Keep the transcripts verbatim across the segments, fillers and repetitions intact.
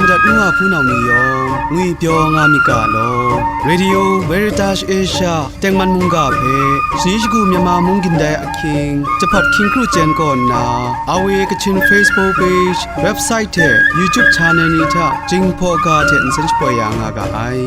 Madat nu a hpunau ni yawng ngwipyaw nga myit ga law. Radio Veritas Asia tengman mungga hpe shani shagu Myanmar mung gindai ahkying jahpat hkying kru chyen kaw nna, R V A Kachin Facebook page, website hte YouTube channel ni hta Jinghpaw ga hte nsen shapoi ya nga ga ai.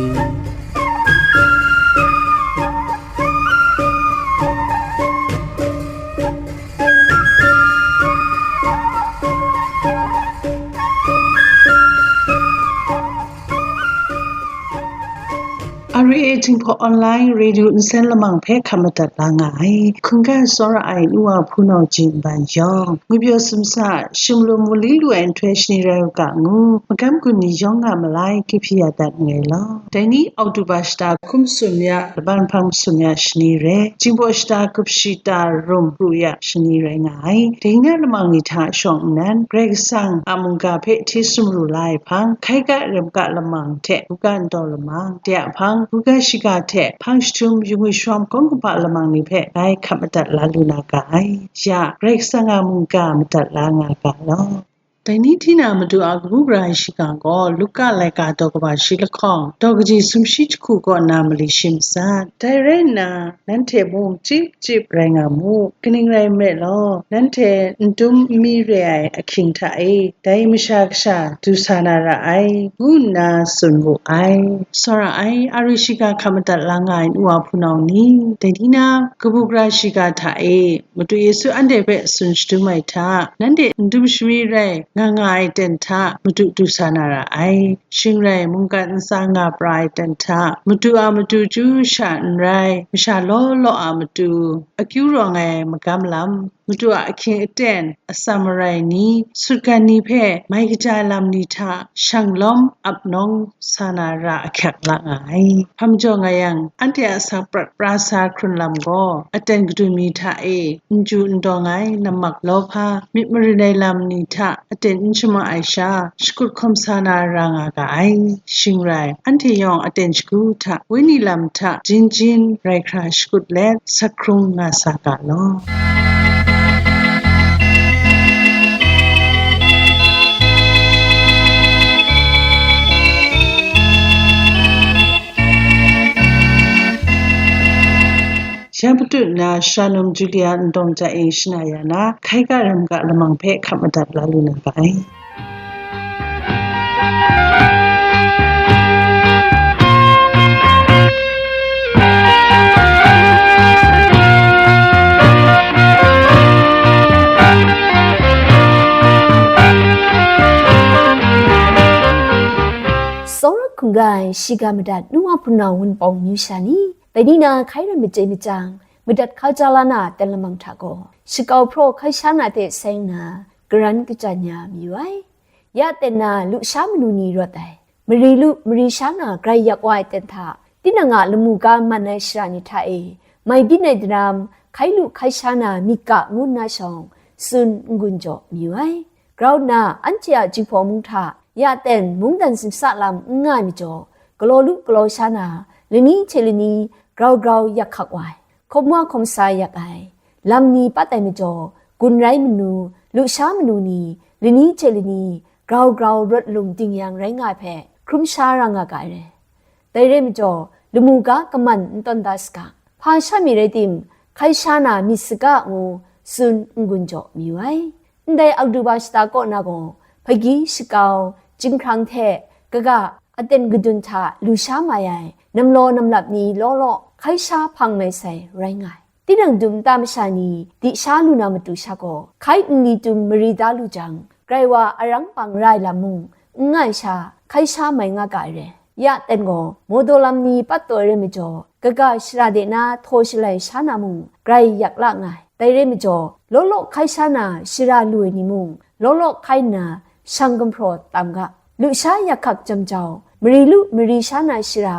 R V A Jinghpaw Online Radio nsen lamang hpe hkap madat la nga ai. Hkungga tsawra ai nu wa hpunau jin ban yawng, ngwipyaw sumsa, shimlum mali lu ai nhtoi shani rai u ga ngu, magam gun ni yawng nga malai, kihpyi ya dat nngai law. Dai ni Oktoba shata hkum tsun ya, laban hpang tsun ya shani rai, Jinghpaw shata gup shata rum pru ya shani rai nga ai. Dai na lamang ni hta shawng nnan, Karai Kasang a mungga hpe hti sumru la ai hpang, hkai ga rem ga lamang hte buga ndaw lamang, de a hpang, buga shiga hte hpang jahtum yu ngwi shawm kawng kaba lamang ni hpe bai hkap madat la lu na ga ai. Ya, Karai Kasang a mungga madat la nga ga law. Dai ni hti na Madu a kabu gara ai shiga gaw Luka laika daw kaba shi lahkawng, daw kaji sumshi jahku kaw nna mali shi matsat. Dai rai nna, nanhte mung chyip chyip rai nga mu, kaning rai nme law, nanhte n dum n mi re ai ahkying hta e, dai Masha Kasha du sa na ra ai, ngu nna tsun wu ai. Tsawra ai, a ri shiga hkap madat la nga ai nu wa hpunau ni, dai ni na kabu gara shiga hta e, Madu Yesu anhte hpe tsun shadum ai hta, nanhte n dum shami rai nga nga ai ten hta Madu du sa na ra ai. Shing rai, mungkan ntsa nga pra ai ten hta, Madu a matu chyu sha n rai, masha law law a matu, akyu rawng ai magam lam, Madu a ahkying aten, atsam arai ni, sutgan ni hpe mai kaja ai lam ni hta shang lawm ap nawng sa na ra ahkyak la nga ai. Hpa majaw nga yang, anhte a asak prat pra sa hkrun lam gaw, aten kadun mi hta e n chyu n dawng ai nammak lawhpa, myit marin ai lam ni hta aten n shama ai sha, shakut hkawm sa na ra nga ga ai. Shing rai, anhte yawng aten shagu hta, wenyi lam hta jin jin rai hkra shakut let, sak hkrung nga sa ga law. Yan patut na Shalom Julia ndawng ja e shana ya na, hkai ga ram ga lamang hpe hkap madat la lu na ga ai. Tsawra hkungga ai shiga madat nu wa hpunau wunpawng amyu sha ni, dai ni na hkai rai machye machyang, madat hkau ja la na ten lamang hta gaw, shakau hpraw hkai sha na hte seng na, karan kachyan ya mayu ai. Ya ten na lusha manu ni rawt ai. Mari lu, mari sha na grai yak wa ai ten hta, tinang a lamu ga man ai shara ni hta e, mai byin ai daram, hkai lu hkai sha na myit ga ngu nna shawng, tsun n-gun jaw mayu ai. Grau nna, anhte a Jinghpaw mung hta, ya ten mungdan simsa lam n nga ai majaw, galaw lu galaw sha na, lani hte lani grau grau yak hkak wa ai. Hkawm wa hkawm sa yak ai, lam ni pat ai majaw, gun rai manu, lusha manu ni, lani hte lani, grau grau rawt lum ding yang rai nga ai hpe, hkrum sha ra nga ga ai re. Dai re majaw, lamu ga kaman n tawn da saga, hpa sha mi rai tim, hkai sha na myit saga ngu tsun n-gun jaw mayu ai. Ndai Oktoba shata kaw na gaw, hpagi shakau, jinghkrang hte, kaga, aten gadun hta lu sha mai ai, namlaw namlap ni law law hkai sha hpang mai sai rai nga ai. Tinang dum nta masha ni di sha lu na matu sha gaw, hkai nli tum mari da lu jang, grai wa arang bang ra ai lam mung n nga ai sha, hkai sha mai nga ga ai re. Ya ten gaw, mawdaw lam ni pat taw ai rai majaw, kaga shara de na htaw shalai sha na mung, grai yak la nga ai. Dai rai majaw, law law hkai sha na shara lu ai ni mung, law law hkai nna, shang gumhpraw tam ga. Lusha yak hkak jam jau, mari lu mari sha na shara,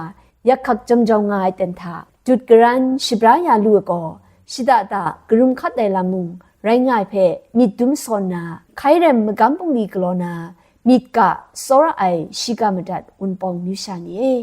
yak hkak jam jau nga ai ten hta, jut karan shabra ya lu ai gaw, shada da karum hkat ai lam mung rai nga ai hpe myit dum sawn na, hkai rem magam bungli galaw na, myit ga tsawra ai shiga madat wunpawng amyu sha ni e.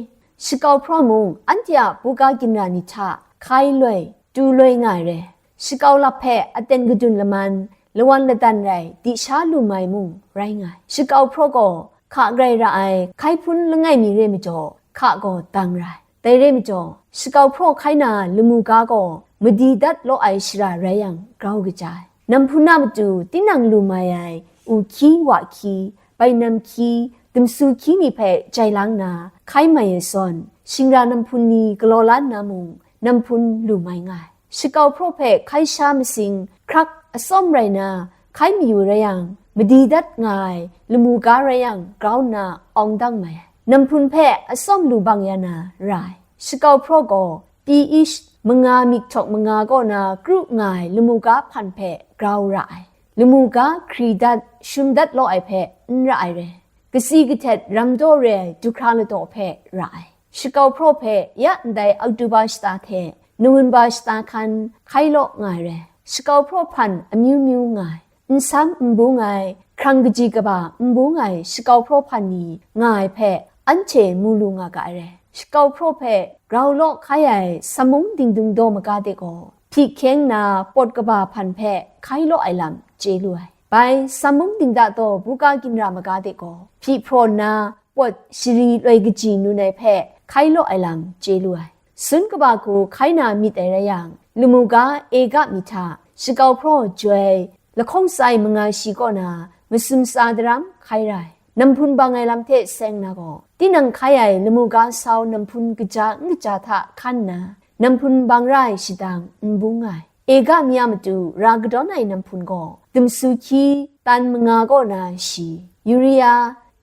Shakau hpraw mung, anhte a buga ginra ni hta hkai loi, tu loi nga ai re. Shakau lap hpe aten gadun laman, lawan ladan rai, di sha lu mai mung rai nga ai. Shakau hpraw gaw, hka grai ra ai hkai hpun langai mi re majaw, hka gaw dang ra ai. Dai re majaw, shakau hpraw hkai na lamu ga gaw madi dat law ai shara rai yang grau kaja ai. Namhpun a matu tinang lu mai ai u hkyi, wa hkyi, bainam hkyi, dumsu hkyi ni hpe jai lang nna hkai mai ai zawn, shingra namhpun ni galaw la nna mung namhpun lu mai nga ai. Shakau hpraw hpe hkai sha masing hkrak atsawm rai na hkai mayu rai yang, madi dat nga ai lamu ga rai yang grau nna awng dang mai ai. Namhpun hpe atsawm lu bang ya na ra ai. Shakau hpraw gaw pyi ish manga myihtawk manga kaw na kru nga ai lamu ga hpan hpe grau ra ai. Lamu ga hkri dat, shum dat law ai hpe n ra ai re. Katsi kahtet ram daw re ai du hkra ladaw hpe ra ai. Shakau hpraw hpe ya ndai Oktoba shata hte November shata hkan hkai law nga ai re. Shakau hpraw hpan amyu myu nga ai. Nsam n bung ai, hkrang kaji kaba n bung ai shakau hpraw hpan ni nga ai hpe anhte mu lu nga ga ai re. Shakau hpraw hpe grau law hkai ai samung dingdung daw maga de gaw, hpyi hkyeng na pawt kaba hpan hpe hkai law ai lam chye lu ai. Bai, samung dingda daw buga ginra maga de gaw, hpyi hpraw nna pawt shari loi kaji nun ai hpe hkai law ai lam chye lu ai. Sun kaba hku hkai na myit ai rai yang, lamu ga e ga mi hta, shakau hpraw joi, lahkawng tsai manga shi kaw na masum tsa daram hkai ra ai. Namhpun bang ai lam hte seng na gaw, tinang hkai ai lamu ga sau namhpun kaja n kaja hta hkan nna, namhpun bang ra ai shadang n bung ai. E ga mi a matu ra kadawn ai namhpun gaw, dumsu hkyi, tan manga kaw na shi, urea,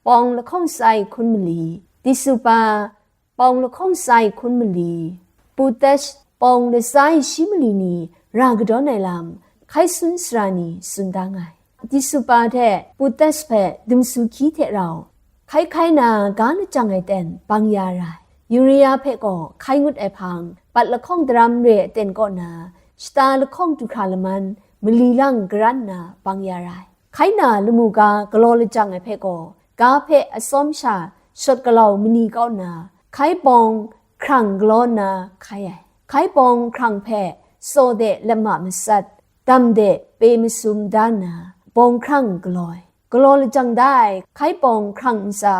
pawng lahkawng tsai hkun mali, tisupa, pawng lahkawng tsai hkun mali, putash, pawng latsai shi mali ni ra kadawn ai lam, hkai sun sara ni tsun da nga ai. Tisupa hte putash hpe dumsu hkyi hte rau hkai hkai na ga lajang ai ten bang ya ra ai. Urea hpe gaw hkai ngut ai hpang, bat lahkawng daram re aten kaw na, shata lahkawng du hkra laman, mali lang garan na bang ya ra ai. Hkai na lamu ga galaw lajang ai hpe gaw, ga hpe atsawm sha shawt galau mani kau nna, hkai pawng hkrang galaw nna hkai ai. Hkai pawng hkrang hpe saw de lama masat, dam de pe masum da nna, bawng hkrang galaw ai. Galaw lajang da ai hkai pawng hkrang ntsa,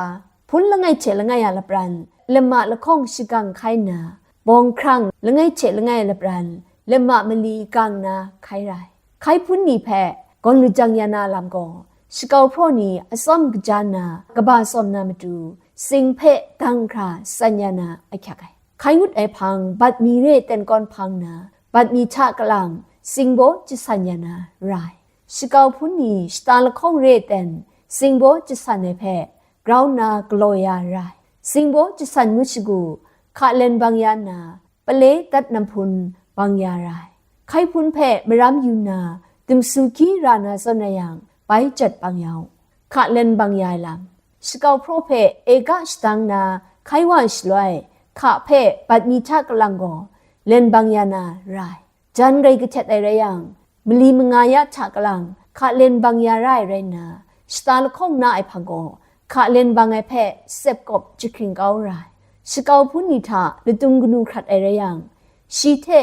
hpun langai hte langai a lapran, lama lahkawng shagang hkai nna, bawng hkrang langai hte langai a lapran, lama mali gang na hkai ra ai. Hkai hpun ni hpe gawn lajang ya na lam gaw, shakau hpraw ni atsawm kaja nna kaba tsawm na matu, sing hpe dang hkra tsan ya na ahkyak ai. Hkai ngut ai hpang bat mi re ten kawn hpang na, bat mi hta kalang singbaw jasan ya na ra ai. Shakau hpun ni shata lahkawng re ten singbaw jasan ai hpe grau nna galaw ya ra ai. Singbaw jasan ngut shagu hka len bang ya nna, pale dat namhpun bang ya ra ai. Hkai hpun hpe maram yu nna, dumsu hkyi ra na zawn rai yang, bai jat bang ya u. Hka len bang ya ai lam. Shakau hpraw hpe e ga shadang na hkai wa shaloi, hka hpe bat mi hta kalang gaw len bang ya na ra ai. Jan rai kahtet ai rai yang, mali manga ya hta kalang hka len bang ya ra ai rai nna, shata lahkawng na ai hpang gaw, hka len bang ai hpe sep kawp jahkring kau ra ai. Shakau hpun ni hta latung kanu hkrat ai rai yang, shi hte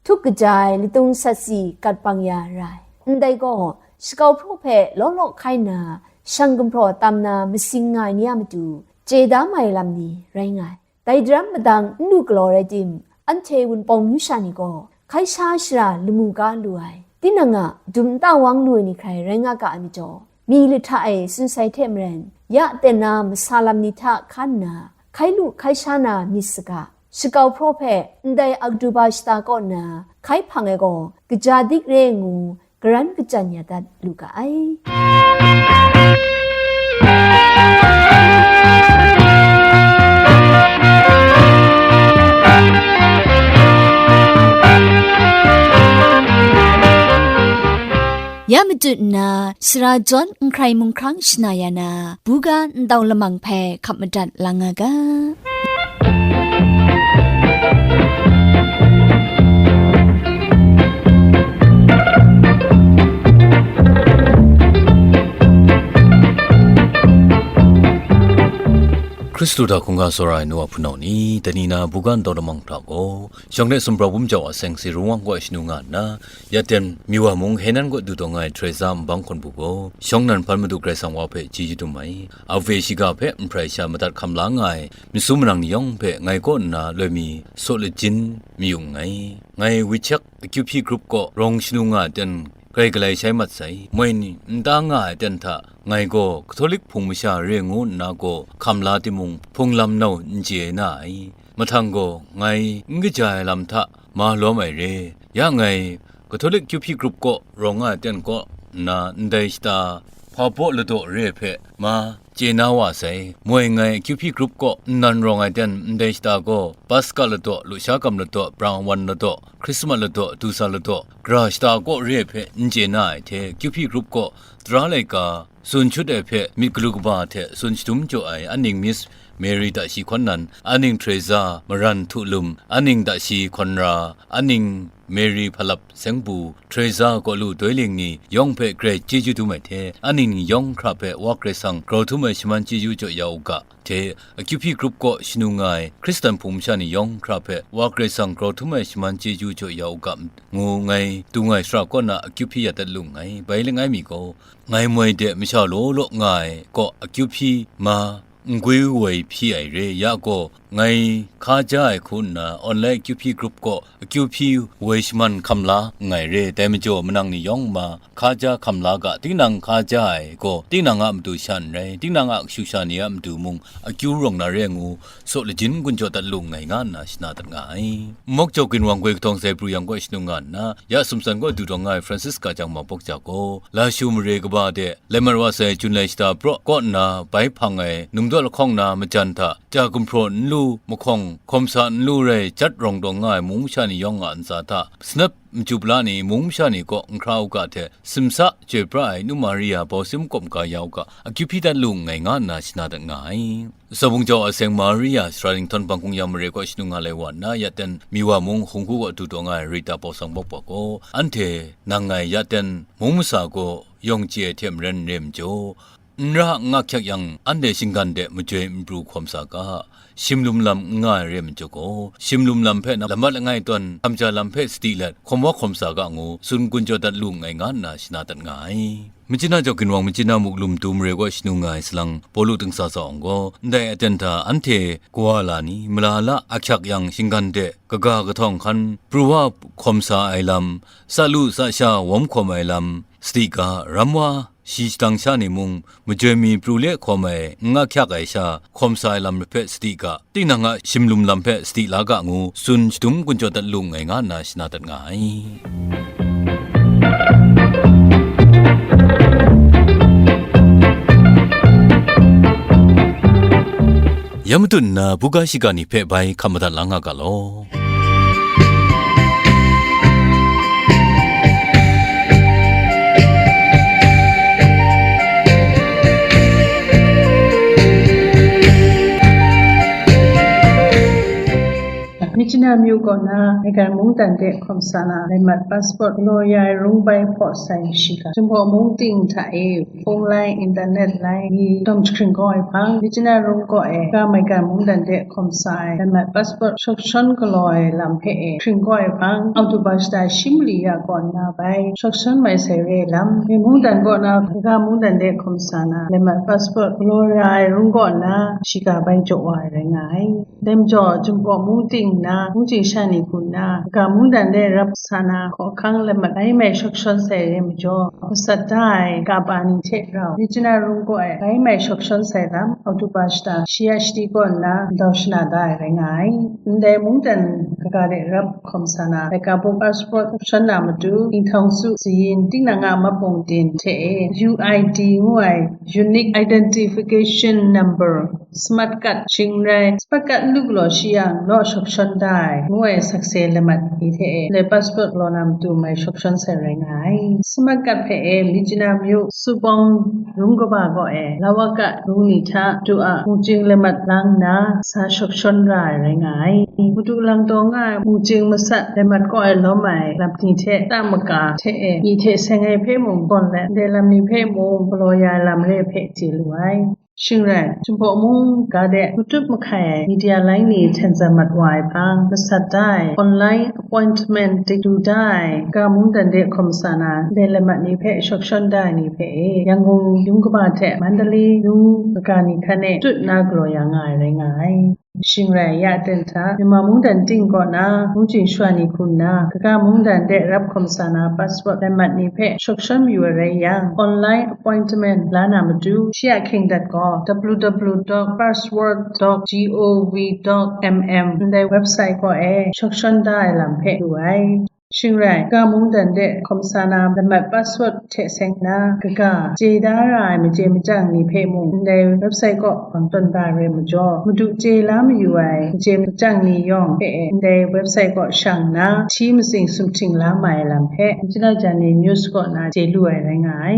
htuk kaja ai latung satsi gat bang ya ra ai. Ndai gaw, shakau hpraw hpe law law hkai nna, shang gumhpraw tam na masing nga ai ni a matu, chye da mai lam ni rai nga ai. Dai daram madang n lu galaw rai tim, anhte Wunpawng myu sha ni gaw, hkai sha shara lamu ga lu ai, tinang a dum nta wang lu ai ni hkrai rai nga ga ai majaw, mi lahta e tsun sai hte maren, ya ten na masa lam ni hta hkan nna, hkai lu hkai sha na myit saga, shakau hpraw hpe ndai Oktoba shata kaw nna hkai hpang ai gaw, kaja dik re ngu, karan kajan ya dat lu ga ai. Ya matut nna, sara jawn n hkrai mung hkrang shana ya na, buga ntau lamang hpe hkap madat lang nga ga. Kristu hta hkungga tsawra ai nu a hpunau ni, tani na buga ntaw lamang hta gaw, shawng de sumprau bum jau a seng si rung wang kaw shanu nga nna, ya ten Miwa mung Henan kaw du taw nga ai Teresa nbang hkawn bu gaw, shawng nan hpan Madu Karai Kasang wa hpe chyeju dum ai. A we shiga hpe nhprai sha madat hkam la nga ai, masu manang ni yawng hpe ngai kaw nna loi mi saw lajin mayung nngai. Ngai WeChat Kyu Hpyi group kaw rawng shanu nga ai ten, grai galai shai mat sai. Moi ni nta nga ai ten hta, ngai gaw Katolik Hpung masha re ngu nna gaw hkam la timung, hpung lam nau n chye na ai. Mahtang gaw ngai n kaja ai lam hta ma lawm ai re. Ya ngai Katolik Kyu Hpyi group kaw rawng nga ai ten kaw nna ndai shata hpa baw ladaw re ai hpe ma chye na wa sai. Moi ngai Kyu Hpyi group kaw nnan rawng ai ten ndai shata gaw, Paska ladaw, lusha gam ladaw, Brawan ladaw, Hkrismat ladaw, Dusa ladaw, gara shata kaw re ai hpe n chye na ai hte, Kyu Hpyi group kaw tara laika tsun shut ai hpe myit galu kaba hte tsun shadum jaw ai aning Miss Mary Dashi Hkawn Nan, aning Teresa Maran Htu Lum, aning Dashi Hkawn Ra, aning Mary Hpalap Seng Bu, Teresa Kaw Lu Doi Ling ni yawng hpe grai chyeju dum ai hte, aning ni yawng hkra hpe Wa Karai Kasang grau htum ai shaman chyeju jaw ya u ga, hte, Kyu Hpyi group kaw shanu nga ai Hkristan hpung masha ni yawng hkra hpe Wa Karai Kasang grau htum ai shaman chyeju jaw ya u ga, ngu ngai tu nga ai shara kaw na Kyu Hpyi ya dat lu nngai. Bai langai mi gaw, ngai moi de masha law law nga ai kaw Kyu Hpyi ma n gwi woi hpyi ai re, ya gaw, ngai hka ja ai hku nna, online Kyu Hpyi group kaw Kyu Hpyi woi shaman hkam la nngai re, dai majaw manang ni yawng ma hka ja hkam la ga, tinang hka ja ai gaw, tinang a matu sha n rai, tinang a kashu sha ni a matu mung akyu rawng na re ngu, saw lajin gun jaw dat lu nngai nga nna shana dat nga ai. Mawk jau ginwang goi kahtawng sai pru yang kaw shanu nga nna, ya sumsan kaw du taw nga ai Francis Ka Jang Ma Bawk Ja gaw, Lashu mare kaba de, lai mat wa sai Jun lai shata praw kaw nna bai hpang ai numdaw lahkawng na majan hta, ja gumhpraw n lu, mahkawng hkawm sa n lu rai jat rawng dawng nga ai mung masha ni yawng a ntsa hta, sanap machyup la ni mung masha ni kaw n hkra u ga hte, simsa chyoi pra ai nu Maria bau sim kawp ga ya u ga, akyu hpyi dat lu nngai nga nna shana dat nga ai. Tsawbung jau a seng Maria sara ninghtawn bang hkungya mare kaw shanu nga lai wa nna, ya ten Miwa mung Hunggu kaw du taw nga ai Rita Bawsang Bawk Bawk gaw, anhte nang ngai ya ten mung masa gaw yawng chye ai hte maren n re majaw, n ra n nga hkyak yang, anhte shinggan de majoi n pru hkawm sa ga, shimlum lam n nga ai re majaw gaw, shimlum lam hpe lamat langai tawn, hkamja lam hpe sadi let, hkawm wa hkawm sa ga ngu, tsun gun jaw dat lu nngai nga nna shana dat nga ai. Machyin a jau ginwang machyin a muk lum tu mare kaw shanu nga ai salang, Pawlu dingsa tsawng gaw, ndai aten hta anhte kawa la ni, mala la ahkyak yang shinggan de, kaga kahtawng hkan, pru wa hkawm sa ai lam, sa lu sa sha wawm hkawm ai lam, sadi ga, ram wa, shi shadang sha ni mung, majoi mi pru le hkawm ai, n nga hkyak ai sha, hkawm sa ai lam hpe sadi ga, tinang a shimlum lam hpe sadi la ga ngu, tsun shadum gun jaw dat lu nngai nga nna shana dat nga ai. Ya matut nna, buga shiga ni hpe bai hkap madat la nga ga law. Myitkyina myu kaw na, Maigan mungdan de hkawm sa na, lai mat passport galaw ya ai rung bai hpaw sai shiga, Jinghpaw mung ting hta e, phone line, internet line, ni dawm jahkring kau ai hpang, Myitkyina rung kaw e, ga Maigan mungdan de hkawm sa ai, lai mat passport shawk shawn galaw ai lam hpe e, hkring kau ai hpang, October shata shi mali ya kaw nna bai, shawk shawn mai sai re ai lam, Maigan mungdan kaw na, ga mungdan de hkawm sa na, lai mat passport galaw ya ai rung kaw nna, shiga bai jaw wa ai rai nga ai. Dai majaw, Jinghpaw mung ting nna, mung ting sha ni hku nna, ga mungdan de rap sa na, hkawhkang lamat bai mai shawk shawn sai re majaw, masat da ai kaba ni hte rau, Myitkyina rung kaw e bai mai shawk shawn sai lam, October shata shi ya shadi kaw nna, ndau shana da ai rai nga ai. Ndai mungdan kaga de rap hkawm sa na, laika buk passport shawk shawn na matu, Inthawng Su Sayin, tinang a mapung tin hte e, U I D ngu ai, Unique Identification Number, Smart Card shing rai, Smart Card n lu galaw shi yang, law shawk shawn da ai, ngu ai sakse lamat ni hte e, ndai passport galaw na matu mai shawk shawn sai rai nga ai. Smart Card hpe e, Myitkyina myu, Subawng rung kaba kaw e, Lawaka rung ni hta, matu a mungchying lamat lang nna, sa shawk shawn ra ai rai nga ai. Matu lang taw nga ai mungchying masat lamat kaw e lawm ai lam ni hte, ta maka hte e, myi hte seng ai hpe mung gawn let, ndai lam ni hpe mung galaw ya ai lam re hpe chye lu ai. Shing rai, Jinghpaw mung ga de matut mahkai ai media line ni hten zan mat wa ai hpang, masat da ai online appointment dik du da ai, ga mungdan de hkawm sa na, ndai lamat ni hpe shawk shawn da ai ni hpe e, Yangon yung kaba hte Mandalay yung kaga ni hkan e tut na galaw ya nga ai rai nga ai. Shing rai, ya aten hta, Myanmar mungdan ting kaw na, mungchying shwa ni hku nna, kaga mungdan de rap hkawm sa na password lamat ni hpe shawk shawn mayu ai rai yang, online appointment la na matu, shi a hkying dat gaw, w w w dot password dot g o v dot m m ndai website kaw e shawk shawn da ai lam hpe lu ai. Shing rai, ga mungdan de hkawm sa na lamat password hte seng na, kaga, chye da ra ai maje machyang ni hpe mung, ndai website kaw bang tawn da ai rai majaw, madu chye la mayu ai maje machyang ni yawng hpe ndai website kaw shang nna, hti matsing sumhting la mai ai lam hpe, China Jani News kaw na chye lu ai rai nga ai.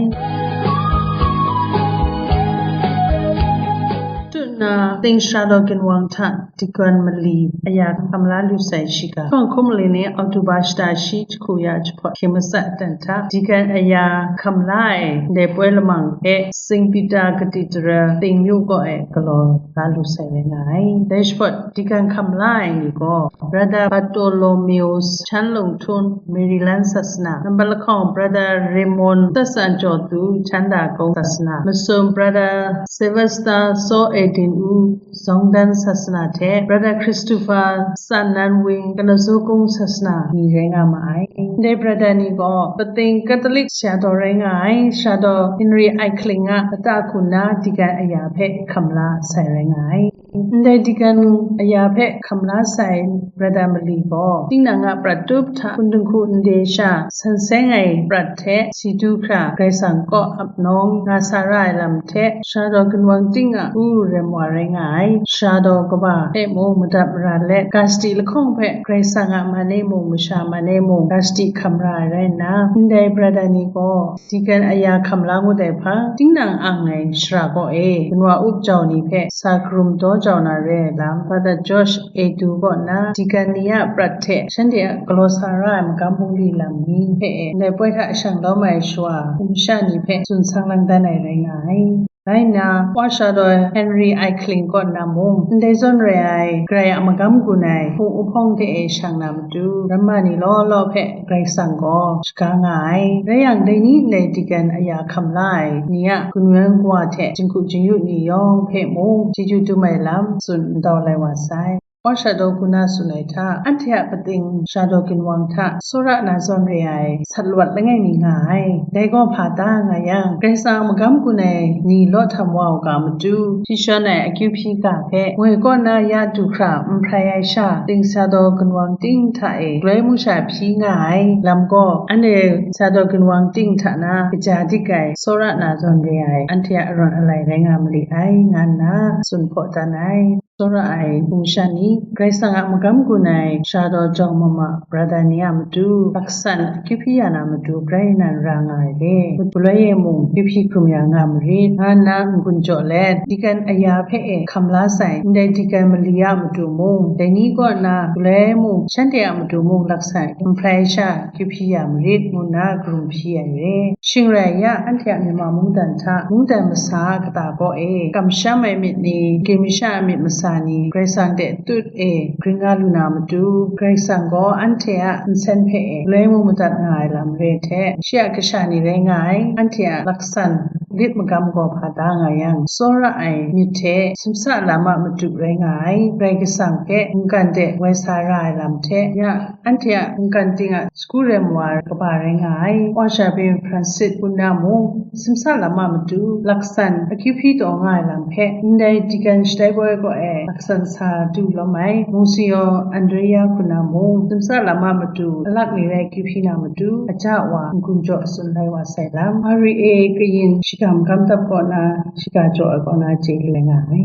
Tut nna, Ting Sara Daw Ginwang hta Deacon mali aya hkam la lu sai shiga, hpawng hkum mali ni October shata shi jahku ya jahpawt hkying matsat dan hta, Deacon aya hkam la ai ndai poi lamang e, Saint Peter Cathedral, Ting yu kaw e galaw la lu sai rai nga ai. Dai jahpawt, Deacon hkam la ai ni gaw, Brother Bartholomeus Chan Lung Htun, Maryland sasana, nambat lahkawng Brother Raymond Tatsan Jaw Tu, Chan Da Kung sasana, masum Brother Sylvester Saw Edin U, Zongdan sasana hte Brother Christopher San Nan Wing, Kanazo Kung sasana ni rai nga ma ai. Ndai brother ni gaw pating Catholic sara daw rai nga ai, Sara daw Henry Eyring a lata hku nna Deacon aya hpe hkam la sai rai nga ai. Ndai Deacon aya hpe hkam la sai brother mali gaw, tinang a prat tup hta hpun dinghku nde sha san seng ai prat hte si du hkra, Karai Kasang kaw ap nawng nga sa ra ai lam hte, Sara daw Ginwang Ting a u rem wa rai nga ai. Sara daw kaba hpe mung madat mara let, ga sadi lahkawng hpe Karai Kasang a man e mung, masha man e mung, ga sadi hkam ra ai rai nna, ndai brother ni gaw, Deacon aya hkam la ngut ai hpang, tinang ang ai shara kaw e, Ginwang Up jau ni hpe sa karum daw jau na re ai lam, Brother George A Tu kaw nna, Deacon ni a prat hte shanhte a galaw sa ra ai magam bungli lam ni hpe e, ndai poi hta shang lawm ai shawa, hkum sha ni hpe tsun sang lang dan ai rai nga ai. Rai nna, Wa Sara daw Henry Eyring kaw nna mung, ndai zawn re ai, Karai a magam gun ai hpung uhpawng hte e shang na matu, ramma ni law law hpe Karai Kasang gaw shaga nga ai. Rai yang, dai ni ndai Deacon aya hkam la ai ni a gun-wan kawa hte jinghku jingyu ni yawng hpe mung, chyeju dum ai lam tsun ndau lai wa sai. Wa Sara daw Ginwang tsun ai hta, anhte a pating Sara daw Ginwang hta tsawra na zawn re ai sat lawat langai mi nga ai. Dai gaw hpa ta nga yang, Karai Kasang a magam gun ai ni law htam wa u ga matu, shi shawn ai akyu hpyi ga hpe, ngoi kaw na ya du hkra n hprai ai sha, Ting Sara daw Ginwang Ting hta e galoi mung sha hpyi nga ai lam gaw, anhte Sara daw Ginwang Ting hta na kaja dik ai, tsawra na zawn re ai, anhte a arawn alai rai nga ma li ai, nga nna tsun hpaw dan ai. Tsawra ai hpung sha ni, Karai Kasang a magam gun ai Sara daw Jawng Mama brother ni a matu, laksan akyu hpyi ya na matu grai nan ra nga ai re. Galoi e mung akyu hpyi hkrum ya nga marit, nga nna n-gun jaw let, Deacon aya hpe e hkam la sai, ndai Deacon mali a matu mung, dai ni kaw na galoi e mung, shanhte a matu mung laksan n hprai sha akyu hpyi ya marit, ngu nna karum hpyi ai re. Shing rai ya, anhte a Myanmar mungdan hta, mungdan masa a kata kaw e, kamsham ai myit ni, gye masha a myit masa ni, Karai Kasang de tut e, gring nga lu na matu, Karai Kasang gaw anhte a nsen hpe e, galoi mung madat nga ai lam re hte, shi a kasha ni rai nga ai, anhte a laksan lit magam gaw hpa da nga yang, tsawra ai myit hte, simsa lam a matu rai nga ai, Karai Kasang hpe mungkan de woi sa ra ai lam hte, ya, anhte a mungkan ting a sagu rem wa kaba rai nga ai, Wa Sha Byin Francis hku na mung, simsa lam a matu, laksan akyu hpyi taw nga ai lam hpe, ndai Deacon Shatai Boi kaw e laksan sa du lawm ai, Monsignor Andrea hku na mung, simsa lam a matu, alak mi rai akyu hpyi na matu, aja wa n-gun jaw tsun lai wa sai lam, R E A kayin shigam gam dap kaw na, shiga jaw ai kaw na chye lu ai nga ai.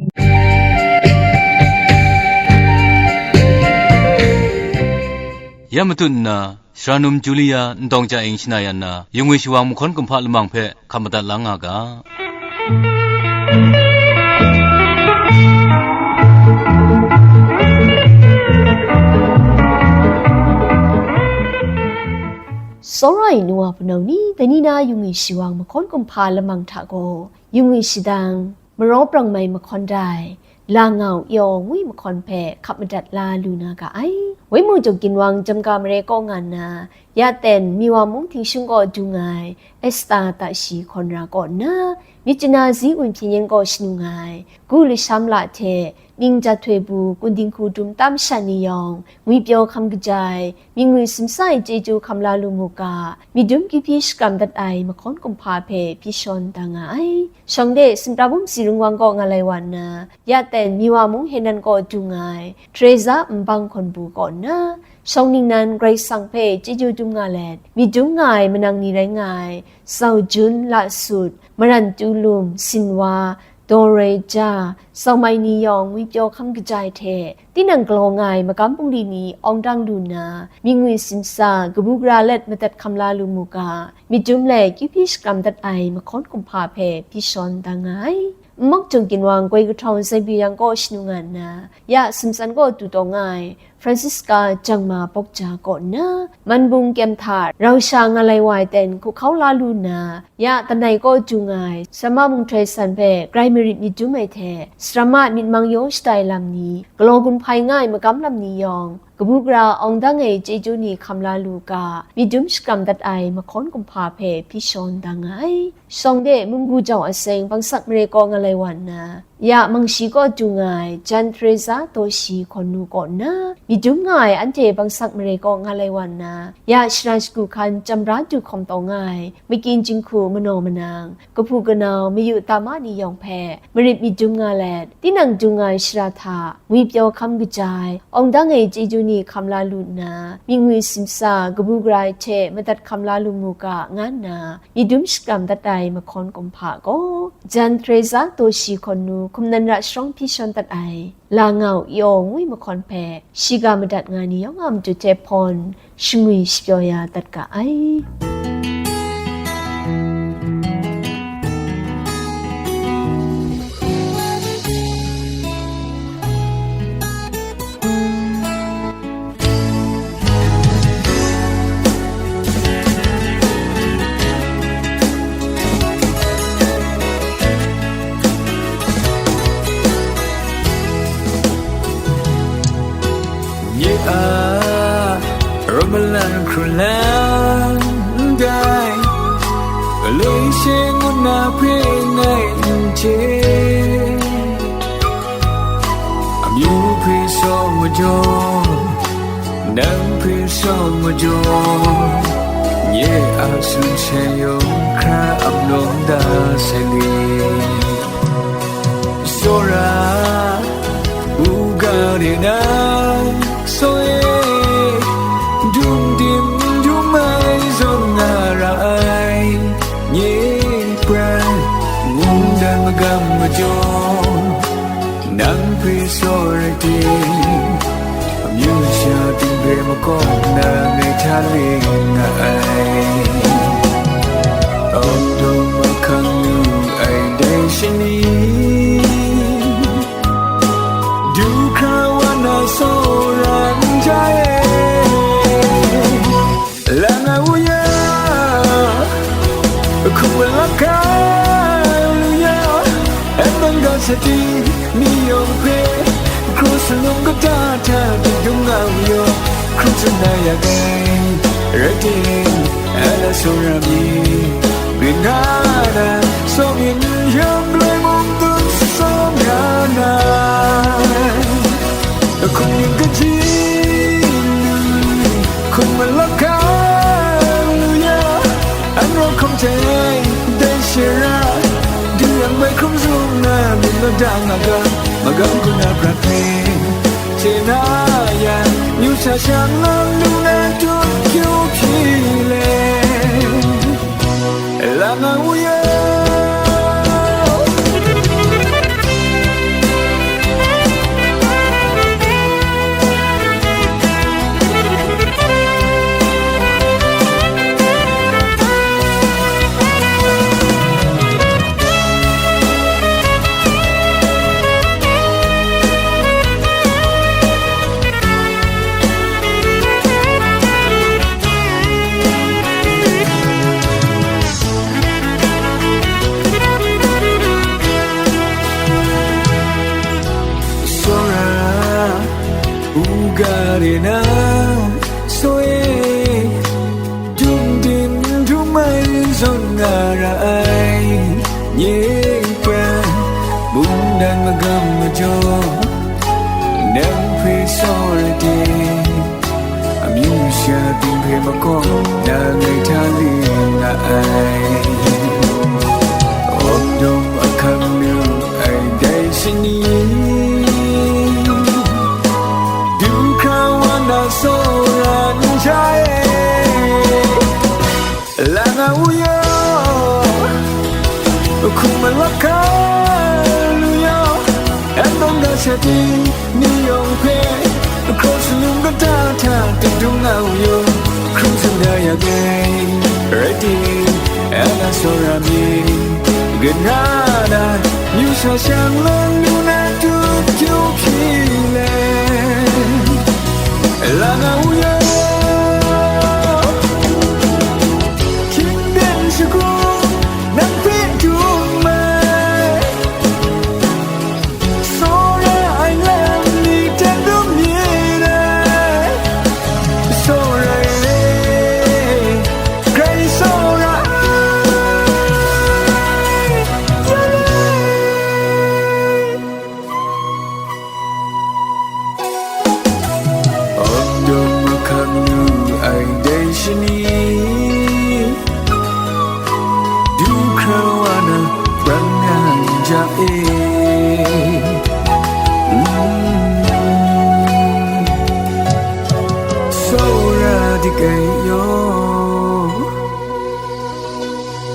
Ya matut nna, Sharanum Julia Ntawng Ca Ing shana yan na, yung e shawang mahkawn kumhpa lamang hpe hkap madat la nga ga. Tsawra ai nu wa punau ni, dai ni na yung e shawang mahkawn kumhpa lamang hta gaw, yung e shadang, maraw prang mai mahkawn dai, Langau Yaw ngwi mahkawn hpe hkap madat la lu na ga ai. Waimu Jaw Ginwang Jamga Mare kaw nga nna, ya ten Miwa mung htingshung kaw dung ai Esta Tashi hkawn ra kaw nna, Myitkyina Zi Wun Hpyen Yen kaw shanu nga ai, Gu Lasham La hte Ning Jat Htoi Bu Kun Dinghku Dum Tam Shan ni yawng, ngwi pyaw hkam kaja ai, myit ngwi simsa ai chyeju hkam la lu mu ga, myit dum kyu hpyi shakram dat ai mahkawn kumhpa hpe hpyi shawn da nga ai. Shawng de, Sumta Bum Tsi Rung Wang kaw nga lai wa nna, ya ten Miwa mung Henan kaw dung ai, Teresa Nbang Hkawn Bu kaw nna, shawng ningnan Karai Kasang hpe chyeju dum nga let, myit dum nga ai manang ni rai nga ai, Zau Jun, La Sut, Maran Tu Lum, Sin Wa, Daw Roi Ja, Sau Mai ni yawng ngwi pyaw hkam kaja ai hte, tinang galaw nga ai magam bungli ni awng dang lu nna, myit ngwi simsa, kabu gara let madat hkam la lu mu ga, myit dum let kyu hpyi shakram dat ai mahkawn kumhpa hpe hpyi shawn da nga ai. Nmawk Jaw Ginwang Goi Kahtawng Zaibyu Yang kaw shanu nga nna, ya Sumtsan kaw du taw nga ai, Francisca Jangma Bawkja kaw nna, Manbung Kyem hta rau sha nga lai wa ai ten hku hkau la lu nna, ya Tanai kaw dung ai Sarama Mung Htoi San hpe grai marit myit dum ai hte, Sarama myit mang yaw shada ai lam ni, galaw gun hpai nga ai magam lam ni yawng, kabu gara awng dang ai chyeju ni hkam la lu ga, myit dum shakram dat ai mahkawn kumhpa hpe hpyi shawn da nga ai. Shawng de, Munggu Jau Aseng Bangsak Mare kaw nga lai wa nna, ya Mangshi kaw dung ai Jan Teresa Daw Shi Hkawn Nu kaw nna, myit dum nga ai anhte Bangsak Mare kaw nga lai wa nna, ya Shara Shagu Hkan Chyam Bra Du Hkawm taw nga ai Makyin Jinghku Manaw Manang, kahpu kanau mayu tama ni yawng hpe marit myit dum nga let, tinang dung ai shara hta ngwi pyaw hkam kaja ai, awng dang ai chyeju ni hkam la lu nna, myit ngwi simsa, kabu gara ai hte madat hkam la lu mu ga, nga nna, myit dum shakram dat ai mahkawn kumhpa gaw, Jan Teresa Daw Shi Hkawn Nu hkum nan ra sharawng hpyi shawn dat ai, Langau Yaw ngwi mahkawn hpe shiga madat nga ni yawng a matu hte hpawn shangwi shapyaw ya dat ga ai. Nye a, rawt malan hkrun lang ndai, galoi she ngut na hpe ngai n chye. Amyu hpe sawng majaw, nang hpe sawng majaw, nye a sumseng yawng hkra ap lawm da sai li. Tsawra, u ga re na, saw e, dum dim dum ai zawn nga ra ai, nye pran, mungdan magam majaw, nang hpe saw rai ting, amyu sha ting hpe makawp na me hta ling nga ai. Awng dum mahkang lu ai dai shani, du hkra wa na saw ran ja e. Lang ai u ya, hkum malak ai u ya, e man ga sa ting, mi yawng hpe, hkru salum kata hta dum nga u yaw, hkrum tsun na ya dai, rai ting, ala sung ra mi, rin nga na, sawng yin yawng galoi mung dun sawng nga na. Hkum ning kaji, hkum malak ai lu ya, an rawk hkum hte dai shara, du yang bai hkrum zung na, myit mada nga ga, magam hku na prat hpe, chye na ya, myu sha shang lam lu na tut kyu hpyi le. Lang a u ya. Uga de na, so e, dum din dum ai zawn nga ra ai, nye pran, mungdan magam majaw, nang hpe sawra de, amyu sha ting hpe makawng, nang e hta ring nga ai. Awng dum ahkang lu ai dai shani, du hkra wa na sawra n ja e. La nga u yaw, hkum malawt hkra lu yaw, n tawn ga sha ting ni yawng hpe, hkraw salum kata hta dum dung nga u yaw, hkrum seng da ya dai, rai ting, ana sawra mi, gana na, yu sha shang lang lu na tup tu hpyi le, la nga u yaw, hkying den shagu, nang hpe dum ai. Sawra ai lam ni hte dum mi rai, sawra e, grai sawra ai, ya le. Awng dum ahkang lu ai dai shani, du hkra wa na brang nga n ja e. Mm. Sawra dik ai yaw,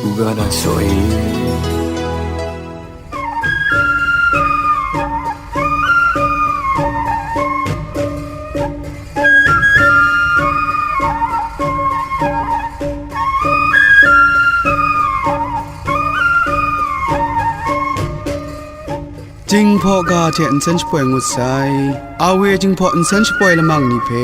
u ga na saw e. Jinghpaw ga hte nsen shapoi ngut sai. Awe Jinghpaw nsen shapoi lamang ni hpe,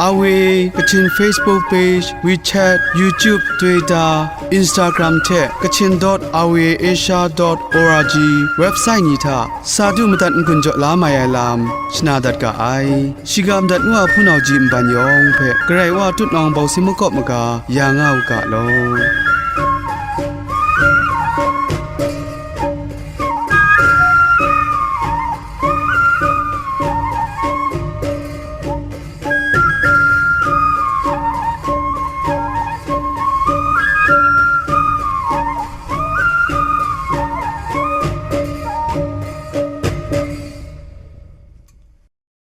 Awe Kachin Facebook page, WeChat, YouTube, Twitter, Instagram hte Kachin dot awe asia dot org website ni hta sa du madat n-gun jaw la mai ai lam shana dat ga ai. Shiga madat ngu a hpunau ji nban yawng hpe Karai Wa tutnawng bawsing makawp maga ya nga u ga law.